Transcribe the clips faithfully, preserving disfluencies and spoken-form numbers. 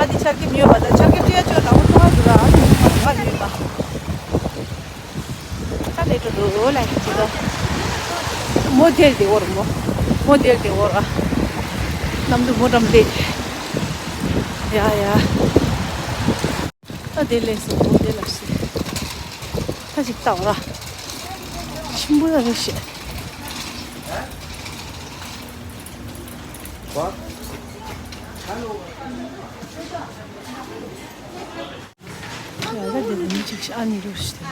ཨ་དེ་ཆར་ཁེབས་ཉོས་པ་དང་ཆར་ཁེབས་སྤྲད་ཡ་ཆོད་ལ་འོ་ཐོག་ཨ་འདུག་ར། ཨ་ནི་ང་ཉོས་པ། ད་ལས་འགྲོ་འགྲོ་ལ་ཡིན་ཅི་དོ། མོ་དེར་དེ་འོར་མོ། མོ་དེར་དེ་འོར་ཨ། གནམ་དུ་མོ་འགྲམ་དེ། ཡ་ཡ། ད་དེ་ལས་སུ་མོ་དེ་ལ་ཤི། ད་ཅིག་ལྟ་འོ་ར། ཆིམ་པོ་ཡ་རེ་ཤི། ཡ་ད་དེ་དེ་མི་གཅིག་ཤི་ཨ་ནི་རུ་ཤི་དེ།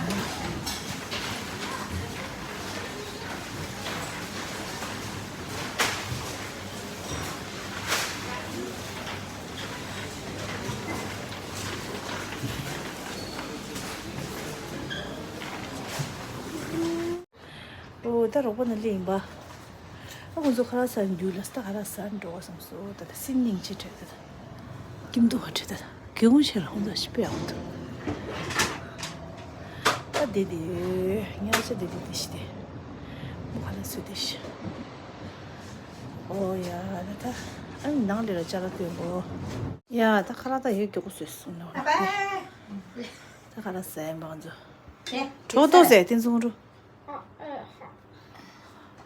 ཨོ་ད་རོགས་པ་ནང་སླེབས་ཡིན་པ། ཨ་ཁོང་ཚོ་ཁ་ལག་ཟ་འདུག་ལ་ད་ཁ་ལག་ཟ་འགྲོ་བསམ་སོང་། ད་ད་སིན་ནིང་ཆེ་བྲོས་ད་ད། ཀིམ་དུ་བ་བྲོས་ད་ད། གེ་གུང་ཤེས་ལ་ཧོང་ད་ཤི་པའི་ཨོ་ད། ད་དེ་དེ། ཉ་ཆ་དེ་དེ་དེ་ཤི་དེ། མོ་ཁ་ལག་ཟོས་དེ་ཤི། ཨོ་ཡ་ད་ད། ཨ་ནི་ནང་ལས་ལ་ཅ་ལག་སྟོན་གོ། ཡ་ད་ཁ་ལག་ད་ཡོད་མགྱོགས་པོ་ཟོས་སོང་ན། ད་ཁ་ལག་ཟ་ཡིན་པ་ང་ཚོ། གྲོགས་ཏོག་ཟེར་བསྟན་སོང་རུ།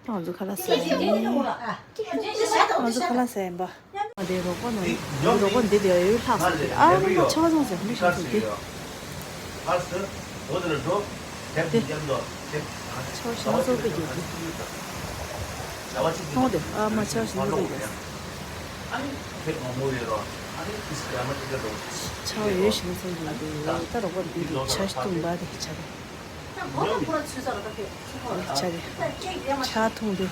ང་ཚོ་ཁ་ལག་ཟ་ཡིན། ང་ཚོ་ཁ་ལག་ཟ་ཡིན་པ། ང་དེ་རོགས་པ་ན་རོགས་པ་འདི་དེ་ཡོད་ལྷག་ཟེར་གི། ཨ་མ་ཆ་བ་ཚང་ཟེར་མི་ཤེས་ཟེར་གི། ཆ་བ་ཤ་ཚོགས་པའི་རྒྱུ་དེ། ཨ་མ་ཆ་བ་ཤ་ཚོགས་པའི་རྒྱུ། ཆ་བ་ཡོད་ཤིང་ཚང་གི་འདུག་ད་རོགས་པ་འདི་དེ་ཆ་བ་ཤ་ཚོགས་པ་དེ་ཆ་རེད། ཆ་རེད། ཆ་འཐུང་དེ།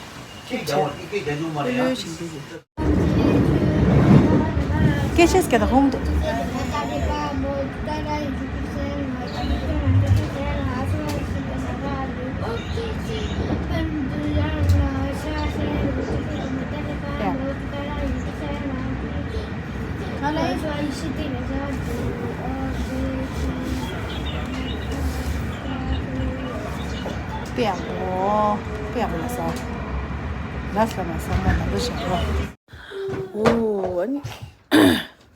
ཆ་རེད། ཨོ་ལོས་ཞིག་འདི་རེད། སྐད་ཆ་སྐད་དང་ཧོམ་དུ། དཔེ་ཡག་པོ། དཔེ་ཡག་པོ་ལ་ས། ལ་ས་མ་ས་མ་ན་རོ་ཞིག་རོ། ཨོ་ཨ་ནི།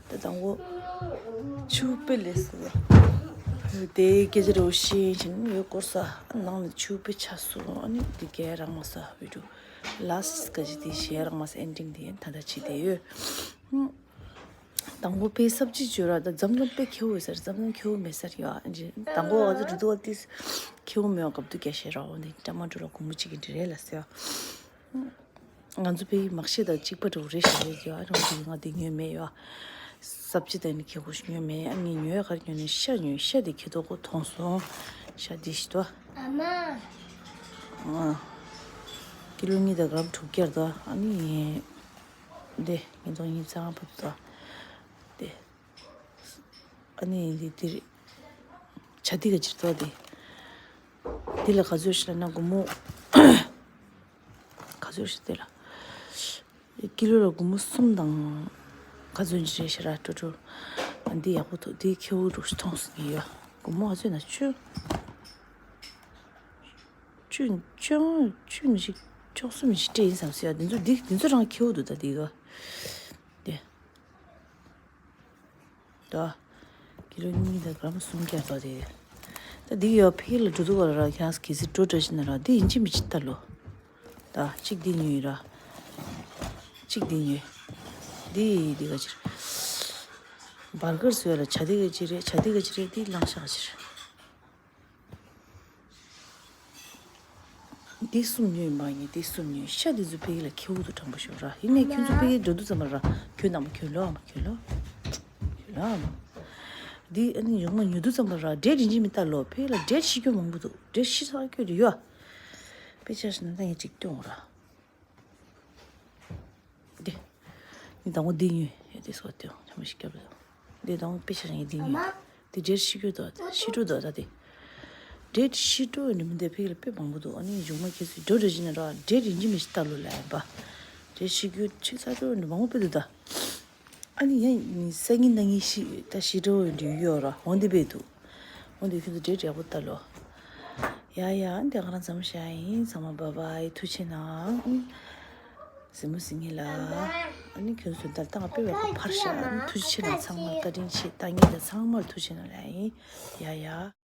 ད་དང་པོ། ཆུ་དཔེ་ལས་སུ། དེ་སྐད་ཆ་རོ་ཤེས་བཞིན་ཡོད་སྐོར་ས། ནང་ནས་ཆུ་དཔེ་ཆ་སོང་ཨ་ནི་དེ་གས་རང་མ་ས་བི་ཌིའོ། ལ་སི་ཀ་ཅི་དེ་གཞས་རང་མ་ས་ཨེན་ཌིང་དེ་ད་ད་ཆི་དེ་ཡོད། དང་པོ་དཔེ་སབ་ཇི་བཅོས་ར་ད་འཛམ་གླིང་དཔེ་ཁེ་བོ་ཡོད་ས་རེད། འཛམ་གླིང་ཁེ་བོ་མེད་ས་རེད་ཡ། ཨ་ཅེ་དང་པོ་ང་ཚོ་འགྲོ་དུས་བ་ཏིས་ཁེ་བོ་མེད་པ་སྐབས་དུས་སྐད་བཤད་ར། འོ་ནི་ཀྲ་མ་འགྲོ་ར་སྒོར་མོ་གཅིག་གི་འདི་རེད་ལ་ཟེར་ཡ། ང་ཚོ་དཔེ་མ་ཤེས་དང་གཅིག་པ་འགྲོ་རེད་ཤག་རེད་ཡ། ཨ་རང་དུས་ང་དེ་ཉོས་མེད་ཡ། སབ་ཇི་དང་ནི་ཁེ་བོ་ཞིག་ཉོས་མེད། ཨ་ནི་ཉོས་གར་ཉོས་ནས་ཤ་ཉོས། ཤ་དེ་ཁེ་ཐོག་གོ་མཐོང་སོང་། ཤ་དེ་ཞིག་ཏོ། ཨ་མ། ཨ། ཀི་ལོ་གཉིས་དང་གྲམ་དྲུག་བརྒྱ་དོ། ཨ་ནི། འདི་ཉིས་སྟོང་ཉི་ཤུ་རྩ་ལྔ་བབས་དོ། འདི། ཨ་ནི་འདི་འདིར། ཆ་འདི་ག་ཅིར་དོ་འདི། འདི་ལ་ག་ཚོད་ཞིག་ལ་ན་སྒོར་མོ། ག་ཚོད་ཞིག་འདི་ལ། ཀི་ལོ་ལ་སྒོར་མོ་གསུམ་དང་། ག་ཚོད་ཅིག་རེད་ཤག་ར་ཀྲོ་ཀྲོ། འདི་ཡག་པོ་འདུག་འདི་ཁེ་བོ་འདུག་མཐོང་སོང་གི་ཡོད། སྒོར་མོ་ག་ཚོད་ན་བཅུ། བཅུ་བཅུ་བཅུ་ཞིག་བཅུ་གསུམ་ཞིག་སྤྲད་ཡིན་བསམ་སོང་ཡ། འདི་ཚོ་འདི་འདི་ཚོ་རང་ཁེ་བོ་འདུག་ད་འདི་ག་འདི། ད། ཀི་ལོ་གཉིས་དང་གྲམ་སུམ་བརྒྱ་ཙམ་རེད། ད་འདི་ཡོད་ཕ་གི་ལ་འགྲོ་དུས་བར་ར་ཁྱེད་རང་གིས་འགྲོ་འགྲོ་བཞིན་ན་ར་འདི་ཡིན་གཅིག་མིན་གཅིག་ལྟ་ལོ། ད་གཅིག་འདི་ཉོས་ར། གཅིག་འདི་ཉོས། འདི་འདི་ག་ཅིར། བར་གར་བཟོས་ལ་ཆ་འདི་ག་ཅིར་རེད། ཆ་འདི་ག་ཅིར་རེད། འདི་བླངས་ཤག་ག་ཅིར། འདི་གསུམ་ཉོས་མ་ཡིན། འདི་གསུམ་ཉོས། ཤ་འདི་ཚོ་ཕ་གི་ལ་ཁེ་བོ་འདུག་དྲང་པོ་ཤོད་ར། ཡིན་ནའི་ཁྱོད་ཚོ་ཕ་གི་འགྲོ་དུས་ཙམ་པ་ར་གྱོན་དང་མ་གྱོན་ལོ། ཨ་མ་གྱོན་ལོ། གྱོན་ལོ་ཨ་མ། འདི་ཨ་ནི་ཡོང་མ་ཉོ་དུས་ཙམ་པ་ར་འབྲས་རིན་ཆེན་མི་ལྟ་ལོ། ཕ་གི་ལ་འབྲས་ཤི་རྒྱུ་མང་པོ་འདུག་འབྲས་ཤི་ཚར་རྒྱུ་རེད་ཡོད། དཔེ་ཆ་ཞིག་ན་ད་ངས་ཅིག་སྟོན་འོང་ར། འདི། ངས་དང་པོ་འདི་ཉོས་ཡ། འདི་སོ་དེ་ཆ་མ་ཞིག་སྐྱབས་རེད། འདི་དང་པོ་དཔེ་ཆ་ངས་འདི་ཉོས། འདི་འབྲས་ཤི་རྒྱུ་དོ། ཤི་འགྲོ་དོ་ད་འདི། འབྲས་ཤི་འགྲོ་ཡོད་འདི་མི་འདི་ཕ་གི་ལ་དཔེ་མང་པོ་འདུག་ཨ་ནི་མཇུག་མ་ཁྱེད་ཚོས་འགྲོ་འགྲོ་བཞིན་ན་ར་འབྲས་རིན་ཆེན་མི་ཞིག་ལྟ་ལོ་ལ་ཡིན་པ། འབྲས་ཤི་རྒྱུ་ཆི་ཚ་འགྲོ་འདི་མང་པོ་དཔེ་འདུག་ད། ཨ་ནི་ཡང་སང་ཉིན་གནངས་ཉིན་ཤི་ད་ཤི་འགྲོ་ཡོད་འདི་ཡོད་ར་འོང་འདི་དཔེ་འདུག་འོ་འདི་ཁྱོད་ཚོ་འབྲས་ཡག་པོ་ལྟ་ལོ། ཡ་ཡ། འདི་ང་རང་མཚམས་བཞག་ཡིན། ཚང་མ་བཱའི་བཱའི། ཐུགས་རྗེ་གནང་། གཟིགས་མོ་གཟིགས་མཁན་ལ། ཨ་ནི་ཁྱོད་ཚོ་ད་ལྟ་ང་དཔེ་ཡག་པོ་ཕར་བཞག་ཨ་ནི་ཐུགས་རྗེ་ཆེ་གནང་། ཚང་མར་བཀའ་དྲིན་ཆེ། ལྟ་མཁན་དང་ཚང་མར་ཐུགས་རྗེ་གནང་ལ་ཡིན། ཡ་ཡ།